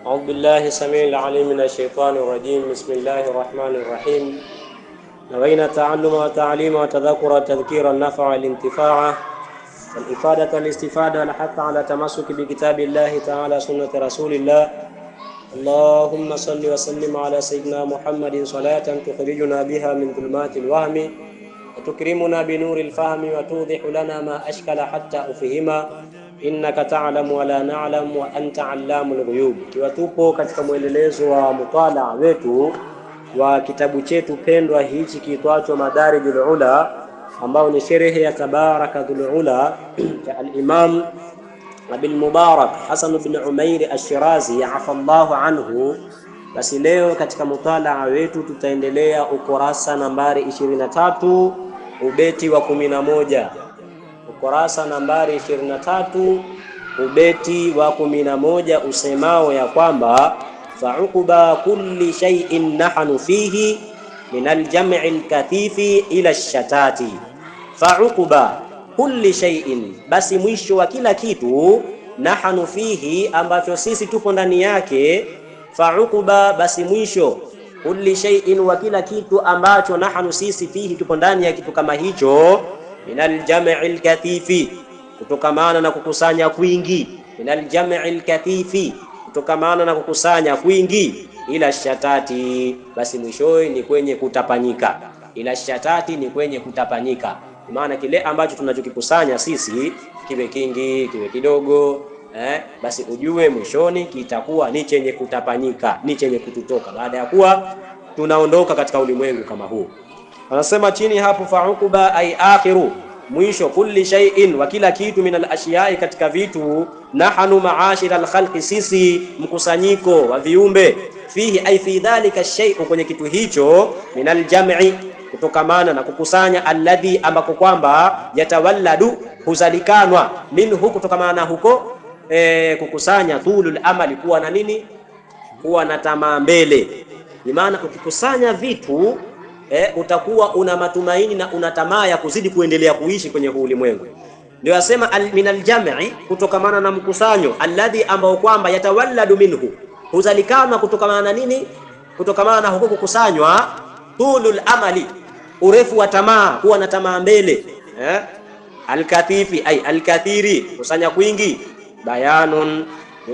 أعوذ بالله السميع العليم من الشيطان الرجيم. بسم الله الرحمن الرحيم. نوينا التعلم والتعليم وتذكر التذكير، النفع والانتفاع والإفادة والاستفادة، والحث على تمسك بكتاب الله تعالى سنة رسول الله. اللهم صل وسلم على سيدنا محمد صلاة تخرجنا بها من ظلمات الوهم وتكرمنا بنور الفهم وتوضح لنا ما أشكل حتى أفهما innaka ta'lamu wala na'lam wa anta allamul ghuyub. Ikiwa tupo katika mwendelezo wa mutalaa wetu wa kitabu chetu pendwa hichi kiitwacho Madarijul Ula, ambao ni sherehe ya Tabaraka Dhul Ula ya al-Imam Abil Mubarak Hasan bin Umair Ash-Shirazi afallahu anhu. Basi leo katika mutalaa wetu tutaendelea ukurasa nambari 23 ubeti wa 11. Ukurasa nambari 23 ubeti wa 11 usemao ya kwamba fauqba kulli shay'in nahnu fihi min aljam'i alkathifi ila shatati. Fauqba kulli shay'in, basi mwisho wa kila kitu, nahnu fihi, ambacho sisi tupo ndani yake. Fauqba, basi mwisho, kulli shay'in, wa kila kitu ambacho nahnu sisi, fihi, tupo ndani ya kitu kama hicho, min aljam'i alkathifi, kutokamana na kukusanya kwingi. Min aljam'i alkathifi, kutokamana na kukusanya kwingi. Ila shatati, basi mwishowe ni kwenye kutapanyika. Ila shatati ni kwenye kutapanyika, maana kile ambacho tunachokikusanya sisi kiwe kingi kiwe kidogo, basi ujue mwishoni kitakuwa ni chenye kutapanyika, ni chenye kututoka baada ya kuwa tunaondoka katika ulimwengu kama huu. Anasema chini hapo faukuba ay akhiru, mwisho, kulli shay'in, wa kila kitu, min alashiyai, katika vitu, nahnu maashira alkhalqi, sisi mkusanyiko wa viumbe, fihi ay fi dhalika shay'u, kwenye kitu hicho, min aljam'i, kutokamana na kukusanya, alladhi, ambako kwamba, yatawalladu, huzalikanwa, minhu, kutokamana na huko kukusanya, tulul amali, kuwa na nini? Kuwa na tamaa mbele. Ni maana ukikusanya vitu utakuwa una matumaini na una tamaa ya kuzidi kuendelea kuishi kwenye huu ulimwengu. Ndio asema min aljam'i, kutokamana na mkusanyo, alladhi, ambao kwamba, yatawalladu minhu, huzalikana kutokamana na nini? Kutokamana na huko kukusanywa, tulul amali, urefu wa tamaa, kuwa na tamaa mbele, Alkathifi ay alkathiri, kusanya kwingi, bayanun,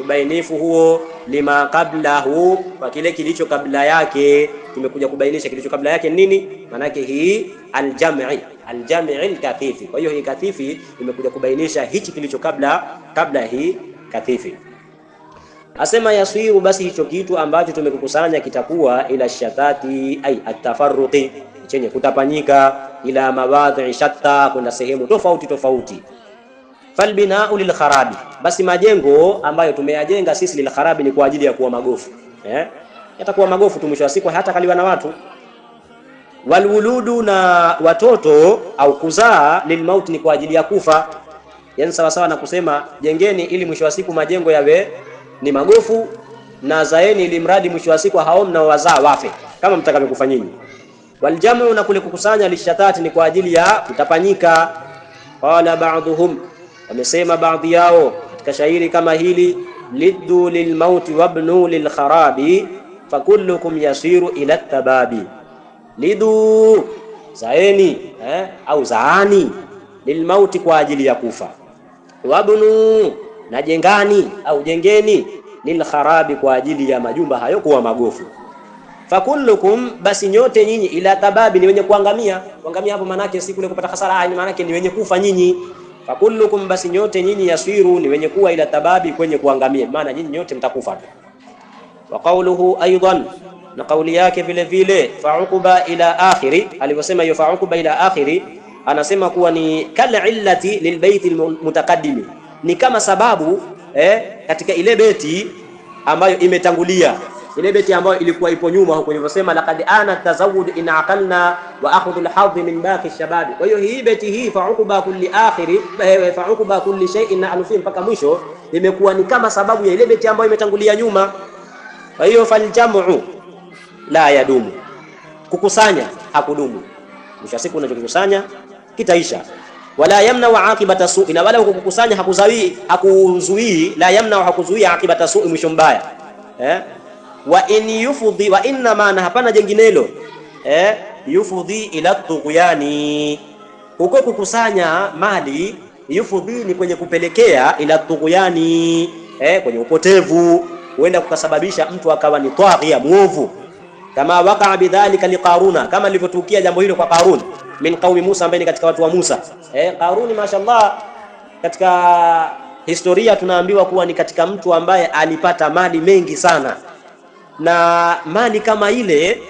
ubainifu huo, lima qablahu, kwa kile kilicho kabla yake. Tumekuja kubainisha kilicho kabla yake nini? Manake hii aljam'i, aljam'i alkathifi. Kwa hiyo hii kathifi imekuja kubainisha hichi kilicho kabla hii kathifi. Asema yasiru, basi hicho kitu ambacho tumekukusanya kitakuwa, ila shatati ay atafarruqi, chenye kutapanyika, ila mawadhi shatta, kwenda sehemu tofauti tofauti. Falbinau lilkharabi, basi majengo ambayo tumeyajenga sisi, lilkharabi, ni kwa ajili ya kuwa magofu, yatakuwa magofu tu mwisho wa siku, hata kaliwa na watu. Walwuludu, na watoto au kuzaa, lilmauti, ni kwa ajili ya kufa. Yani sawa sawa na kusema jengeni ili mwisho wa siku majengo yawe ni magofu, na zaeni ili mradi mwisho wa siku hao mnaowazaa wafe kama mtakavyokufa nyinyi. Waljamu, na kule kukusanya, lishatati, ni kwa ajili ya kutapanyika. Qala ba'dhum, wamesema baadhi yao katika shairi kama hili, liddu lilmauti wabnu lilkharabi fakullukum yasiru ila tababi. Lidu, zaeni, au zaani, lilmauti, kwa ajili ya kufa, wabnu, na jengani au jengeni, lilkharabi, kwa ajili ya majumba hayo kuwa magofu. Fakullukum, basi nyote nyinyi, ila tababi, ni wenye kuangamia. Kuangamia hapo manake si kule kupata hasara, ni manake ni wenye kufa nyinyi. Fakullukum, basi nyote nyinyi, yasiru, ni wenye kuwa, ila tababi, kwenye kuangamia, maana nyinyi nyote mtakufa tu. Wa qawluhu aidan, na kauli yake vile vile, fauquba ila akhiri, alivyosema hiyo fauquba ila akhiri, anasema kuwa ni kal illati lilbaiti almutaqaddimi, ni kama sababu katika ile beti ambayo imetangulia, ile beti ambayo ilikuwa ipo nyuma huko ilivyosema laqad ana tazawud in aqalna wa akhudhu alhadh min baqi shababi. Kwa hiyo hii beti hii fauquba kulli akhiri, fauquba kulli shay'in nahnu fi, mpaka mwisho, imekuwa ni kama sababu ya ile beti ambayo imetangulia nyuma. Kwa hiyo faljamu la yadumu, kukusanya hakudumu, mwisho wa siku unachokikusanya kitaisha. Wala yamna wa aqibata su'i, na wala kukusanya hakuzuii, la yamna wa hakuzuii, aqibata su'i, mwisho mbaya. Wa in yufdhi wa inna ma, na hapana jenginelo, yufdhi ila tughyani, huko kukusanya mali, yufdhi ni kwenye kupelekea, ila tughyani, kwenye upotevu, huenda kukasababisha mtu akawa ni taghiya, muovu. Kama wakaa bidhalika liqaruna, kama lilivyotukia jambo hilo kwa Qarun min qaumi Musa, ambaye ni katika watu wa Musa. Qaruni mashallah, katika historia tunaambiwa kuwa ni katika mtu ambaye alipata mali mengi sana, na mali kama ile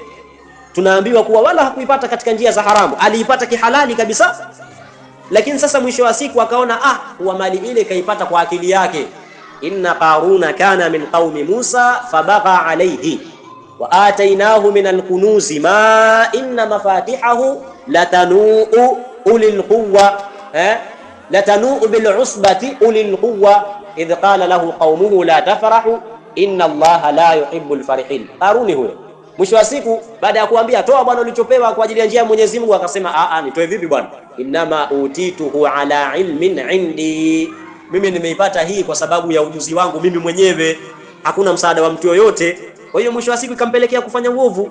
tunaambiwa kuwa wala hakuipata katika njia za haramu, aliipata kihalali kabisa. Lakini sasa mwisho wa siku akaona kuwa mali ile kaipata kwa akili yake. Inna qaruna kana min qaumi Musa fabagha alayhi wa atainahu min alkunuzi ma inna mafatihahu latanuu ulil quwwa, latanuu bil usbati ulil quwwa idh qala lahu qaumuhu la tafrahu inna Allaha la yuhibbul farihin. Qaruni huyo mwisho wa siku, baada ya kuambia toa bwana ulichopewa kwa ajili ya njia ya Mwenyezi Mungu, akasema nitoe vipi bwana? Innama utituhu ala ilmin indi, mimi nimeipata hii kwa sababu ya ujuzi wangu mimi mwenyewe, hakuna msaada wa mtu yoyote. Kwa hiyo mwisho wa siku ikampelekea kufanya uovu,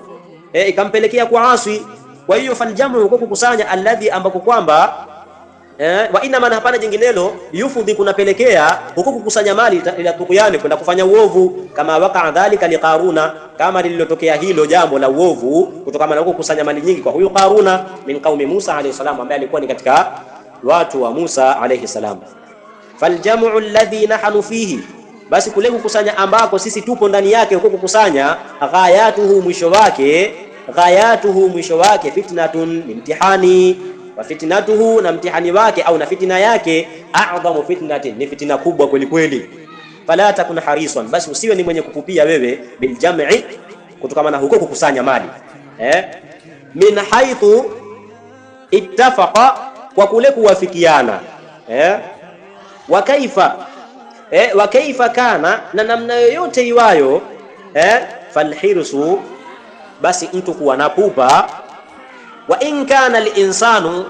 ikampelekea kuasi. Kwa hiyo faljamu, huko kukusanya, alladhi, ambako kwamba wa inna maana, hapana jinginelo, yufudhi, kunapelekea huko kukusanya mali ila tukuyani, kwenda kufanya uovu. Kama wakaa dhalika liqaruna, kama lililotokea hilo jambo la uovu kutokana na huko kukusanya mali nyingi kwa huyu Qaruna min qaumi Musa alayhi salam, ambaye alikuwa ni katika watu wa Musa alayhi salam. Faljamu alladhi nahnu fihi, basi kule kukusanya ambako sisi tupo ndani yake, huko kukusanya, ghayatuhu, mwisho wake, ghayatuhu, mwisho wake, fitnatun, ni mtihani wa fitnatuhu, na mtihani wake au na fitina yake, a'dhamu fitnatin, ni fitina kubwa kweli kweli. Fala takun harisan, basi usiwe ni mwenye kupupia wewe, biljam'i, kutokana na huko kukusanya mali, min haithu ittafaqa, kwa kule kuwafikiana, wa kaifa, wa kaifa kana, na namna yoyote iwayo, falhirsu, basi mtu kuwa na pupa. Wa in kana linsanu,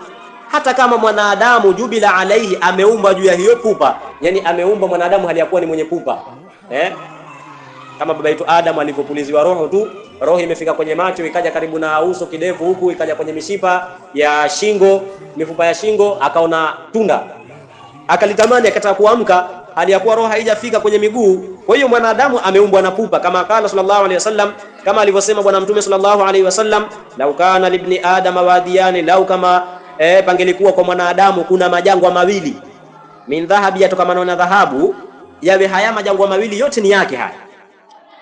hata kama mwanadamu, jubila alaihi, ameumba juu ya hiyo pupa, yani ameumba mwanadamu hali ya kuwa ni mwenye pupa, kama baba yetu Adam alivyopuliziwa roho tu, roho imefika kwenye macho ikaja karibu na uso, kidevu huku, ikaja kwenye mishipa ya shingo, mifupa ya shingo, akaona tunda akalitamani, akataka kuamka, hali ya kuwa roho haijafika kwenye miguu. Kwa hiyo mwanadamu ameumbwa na pupa, kama kala sallallahu alaihi wasallam, kama alivyosema Bwana Mtume sallallahu alaihi wasallam, lau kana libni adama wadiyani, lau kama pangelikuwa kwa mwanadamu kuna majangwa mawili, min dhahabi, yatokamana na dhahabu, yawe haya majangwa mawili yote ni yake haya,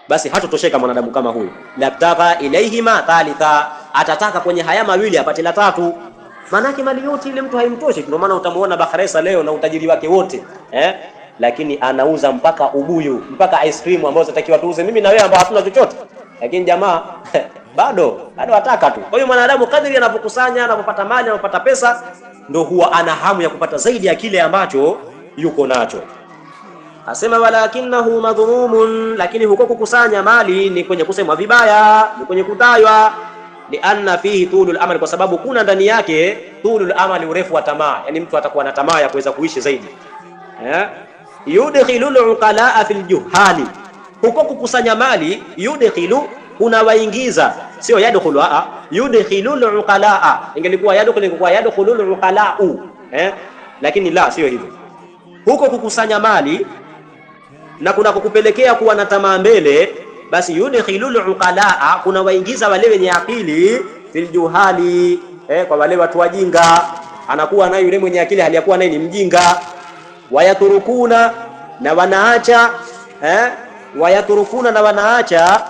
basi hatotosheka mwanadamu kama huyu. Labtagha ilaihima thalitha, atataka kwenye haya mawili apate la tatu. Maanake mali yote ile mtu haimtoshi. Ndio maana utamuona Bakhresa leo na utajiri wake wote, lakini anauza mpaka ubuyu, mpaka ice cream ambazo zatakiwa tuuze mimi na wewe ambao hatuna chochote, lakini jamaa bado ataka tu. Kwa hiyo mwanadamu kadiri anapokusanya, anapopata mali, anapopata pesa, ndio huwa ana hamu ya kupata zaidi ya kile ambacho yuko nacho. Asema walakinahu madhmumun, lakini huko kukusanya mali ni kwenye kusemwa vibaya, ni kwenye kutaywa. Lianna fihi tulul amali, kwa sababu kuna ndani yake tulul amali, urefu wa tamaa, yani mtu atakuwa na tamaa ya kuweza kuishi zaidi. Yudkhilul uqalaa fil juhali, huko kukusanya mali, yudkhilu, kunawaingiza, sio yadkhulu, yudkhilul uqalaa. Ingelikuwa yadkhulu ingekuwa yadkhulul uqalau, lakini la, sio hivyo. Huko kukusanya mali na kuna kukupelekea kuwa na tamaa mbele, basi yudkhilul uqalaa, kuna waingiza wale wenye akili, fil juhali, kwa wale watu wajinga. Anakuwa naye yule mwenye akili hali ya kuwa naye ni mjinga. Wayaturukuna, na wanaacha, wayaturukuna, na wanaacha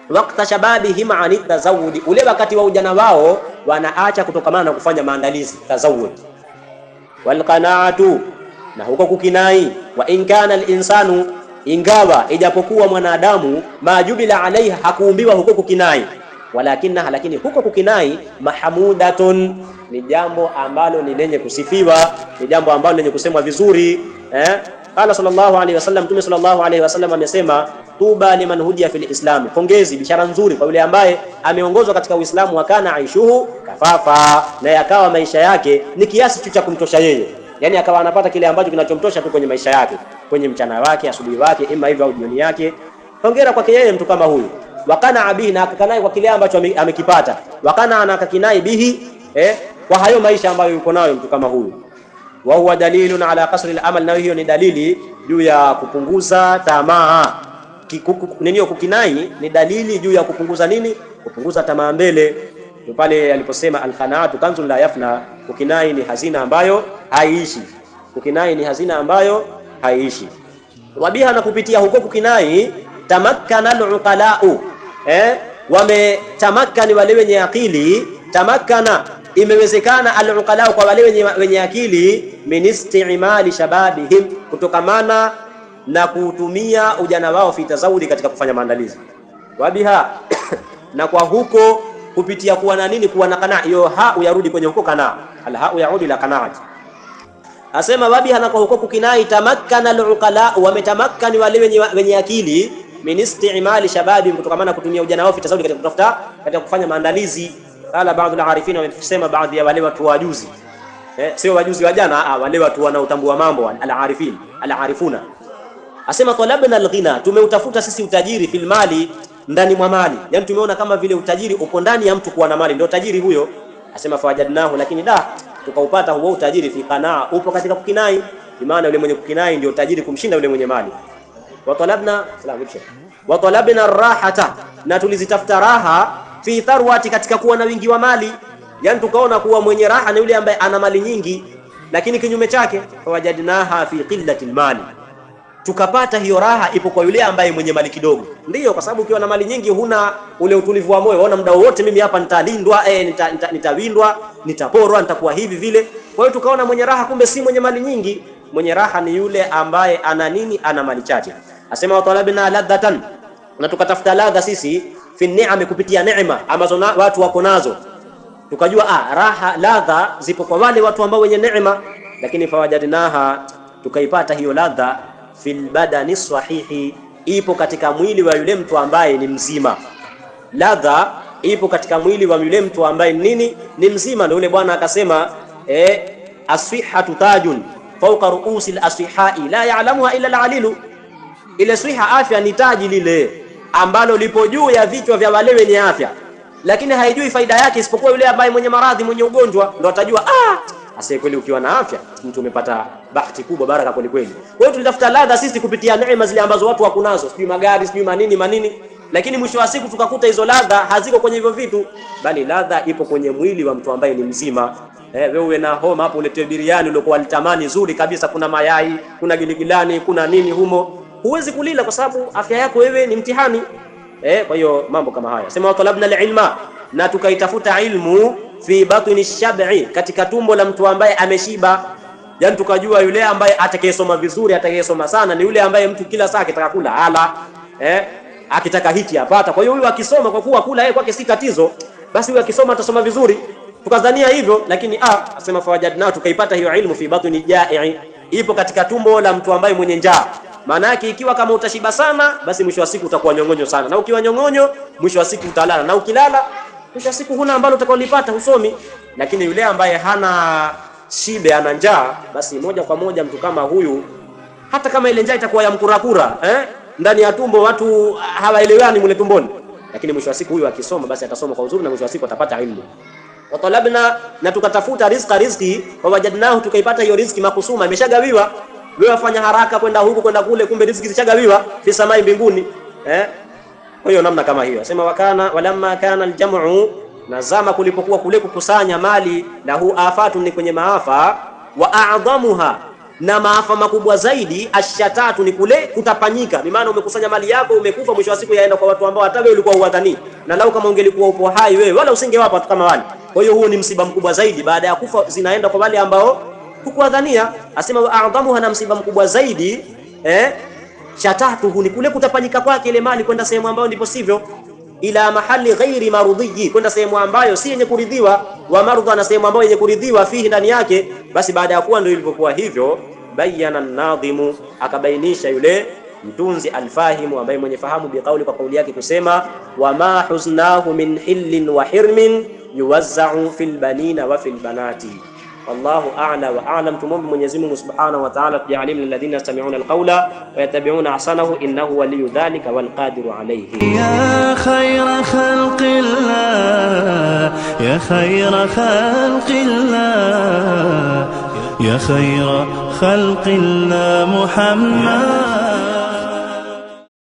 wakta shababihim ani tazawudi, ule wakati wa ujana wao wanaacha kutokamana na kufanya maandalizi tazawud. Walqanaatu, na huko kukinai. Wa in kana alinsanu, ingawa ijapokuwa mwanadamu, majubila alaiha, hakuumbiwa huko kukinai, walakinaha, lakini huko kukinai, mahmudatun, ni jambo ambalo ni lenye kusifiwa, ni jambo ambalo lenye kusemwa vizuri. Qala sallallahu alaihi wasallam, Mtume sallallahu alaihi wasallam amesema, tuba liman hudiya fil islam, pongezi, bishara nzuri kwa yule ambaye ameongozwa katika Uislamu, wakana aishuhu kafafa, na yakawa maisha yake ni kiasi tu cha kumtosha yeye, yani akawa anapata kile ambacho kinachomtosha tu kwenye maisha yake, kwenye mchana wake, asubuhi wake, ima hivyo au jioni yake. Hongera kwake yeye mtu kama huyu. Wakana bihi, na akakanai kwa kile ambacho amekipata. Wakana na akakinai bihi, kwa hayo maisha ambayo yuko nayo mtu kama huyu. Wa huwa dalilun ala qasri al-amal, na hiyo ni dalili juu ya kupunguza tamaa. Nini kukinai ni dalili juu ya kupunguza nini? Kupunguza tamaa mbele. Ndio pale aliposema al-qanaatu kanzun la yafna, kukinai ni hazina ambayo haiishi. Kukinai ni hazina ambayo haiishi. Wabiha, na kupitia huko kukinai, tamakkana al-uqalau, wametamakani wale wenye akili. Tamakkana, imewezekana al-uqalau kwa wale wenye akili, min istimali shababihim, kutokamana na kutumia ujana wao, fi tazawudi, katika kufanya maandalizi. Wabiha na kwa huko kupitia kuwa na nini? Kuwa na kanaa. Hiyo ha uyarudi kwenye huko kanaa, alha uyarudi la kanaati. Asema wabiha, na kwa huko kukinai, tamakkana al-uqala, wametamakkani wale wenye akili, min istimali shababi, kutokamana kutumia ujana wao, fi tazawudi, katika kutafuta, katika kufanya maandalizi. Qala baadhi al-arifin, wamesema baadhi ya wale watu wajuzi, sio wajuzi wa jana, wale watu wanaotambua mambo, al-arifin al-arifuna. Asema talabna al-ghina, tumeutafuta sisi utajiri, fil mali, ndani mwa mali. Yani tumeona kama vile utajiri upo ndani ya mtu kuwa na mali ndio tajiri huyo. Asema fawajadnahu, lakini da tukaupata huo utajiri, fi qanaa, upo katika kukinai. Maana yule mwenye kukinai ndio tajiri kumshinda yule mwenye mali. Wa talabna salamu wa talabna rahata, na tulizitafuta raha, fi tharwati, katika kuwa na wingi wa mali. Yani tukaona kuwa mwenye raha ni yule ambaye ana mali nyingi, lakini kinyume chake fawajadnaha fi qillati almali, tukapata hiyo raha ipo kwa yule ambaye mwenye mali kidogo. Ndiyo, kwa sababu ukiwa na mali nyingi huna ule utulivu wa moyo, waona muda wote mimi hapa nitalindwa, nitawindwa, nitaporwa, nitakuwa hivi vile. Kwa hiyo tukaona mwenye raha kumbe si mwenye mali nyingi, mwenye raha ni yule ambaye ana nini? Ana mali chache. Asema watalabna ladhatan, na tukatafuta ladha sisi, fi ni'am, kupitia neema ambazo watu wako nazo. Tukajua raha ladha zipo kwa wale watu ambao wenye neema, lakini fawajadnaha, tukaipata hiyo ladha fil badani sahihi, ipo katika mwili wa yule mtu ambaye ni mzima. Ladha ipo katika mwili wa yule mtu ambaye nini? Ni mzima. Ndio yule bwana akasema asihatu tajun fawqa ruusi al-asihai la ya'lamuha illa al-alilu. Ile siha, afya ni taji lile ambalo lipo juu ya vichwa vya wale wenye afya, lakini haijui faida yake isipokuwa yule ambaye mwenye maradhi, mwenye ugonjwa, ndo atajua asiye kweli. Ukiwa na afya mtu umepata bahati kubwa, baraka kweli kweli. Kwa hiyo tulitafuta ladha sisi kupitia neema zile ambazo watu wako nazo, sijui magari, sijui manini manini, lakini mwisho wa siku tukakuta hizo ladha haziko kwenye hivyo vitu, bali ladha ipo kwenye mwili wa mtu ambaye ni mzima. Wewe uwe na homa hapo, uletee biriani uliokuwa alitamani nzuri kabisa, kuna mayai, kuna giligilani, kuna nini humo, huwezi kulila kwa sababu afya yako wewe ni mtihani. Kwa hiyo mambo kama haya. Sema watalabna alilma, na tukaitafuta ilmu, fi batni shab'i, katika tumbo la mtu ambaye ameshiba. Yani tukajua yule ambaye atakayesoma vizuri, atakayesoma sana ni yule ambaye mtu kila saa akitaka kula ala, akitaka hichi apata. Kwa hiyo huyu akisoma, kwa kuwa kula yeye kwake si tatizo, basi huyu akisoma atasoma vizuri. Tukadhania hivyo, lakini asema fawajadna, tukaipata hiyo ilmu fi batni ja'i, ipo katika tumbo la mtu ambaye mwenye njaa. Maana yake ikiwa kama utashiba sana, basi mwisho wa siku utakuwa nyongonyo sana, na ukiwa nyongonyo mwisho wa siku utalala, na ukilala mwisho wa siku huna ambalo utakalolipata, husomi. Lakini yule ambaye hana shibe, ana njaa, basi moja kwa moja mtu kama huyu, hata kama ile njaa itakuwa ya mkurakura, ndani ya tumbo watu hawaelewani mule tumboni, lakini mwisho wa siku huyu akisoma, basi atasoma kwa uzuri, na mwisho wa siku atapata ilmu. Watalabna, na tukatafuta rizqa, riziki, wawajadnahu, tukaipata hiyo riziki, makusuma, imeshagawiwa. Wewe wafanya haraka kwenda huku kwenda kule, kumbe riziki zishagawiwa fi samai, mbinguni. Kwa hiyo namna kama hiyo. Sema wakana walamma kana aljamu, nazama kulipokuwa kule kukusanya mali, lahu afatu, ni kwenye maafa, wa a'dhamuha, na maafa makubwa zaidi, ashatatu, ni kule kutapanyika. Bi maana umekusanya mali yako, umekufa, mwisho wa siku yaenda kwa watu ambao hata wewe ulikuwa huwadhani, na lau kama ungelikuwa upo hai wewe wala usingewapa watu kama wale. Kwa hiyo huo ni msiba mkubwa zaidi, baada ya kufa zinaenda kwa wale ambao hukuwadhania. Asema wa a'dhamuha, na msiba mkubwa zaidi shatatuhu, ni kule kutapanyika kwake ile mali kwenda sehemu ambayo ndipo sivyo, ila mahali ghairi marudhiyi, kwenda sehemu ambayo si yenye kuridhiwa, wa mardha, na sehemu ambayo yenye kuridhiwa, fihi, ndani yake. Basi baada ya kuwa ndio ilivyokuwa hivyo, bayana nadhimu, akabainisha yule mtunzi alfahimu, ambaye mwenye fahamu, biqauli, kwa kauli yake kusema, wama huznahu min hillin wa hirmin yuwazzau fil banina wa fil banati. Wallahu a'la wa a'lam. Tumwombe Mwenyezi Mungu Subhanahu wa Ta'ala tujalie min alladhina yastami'una alqawla wa yattabi'una ahsanahu innahu waliyyu dhalika wal qadiru alayhi. Ya khayra khalqillah, ya khayra khalqillah, ya khayra khalqillah Muhammad.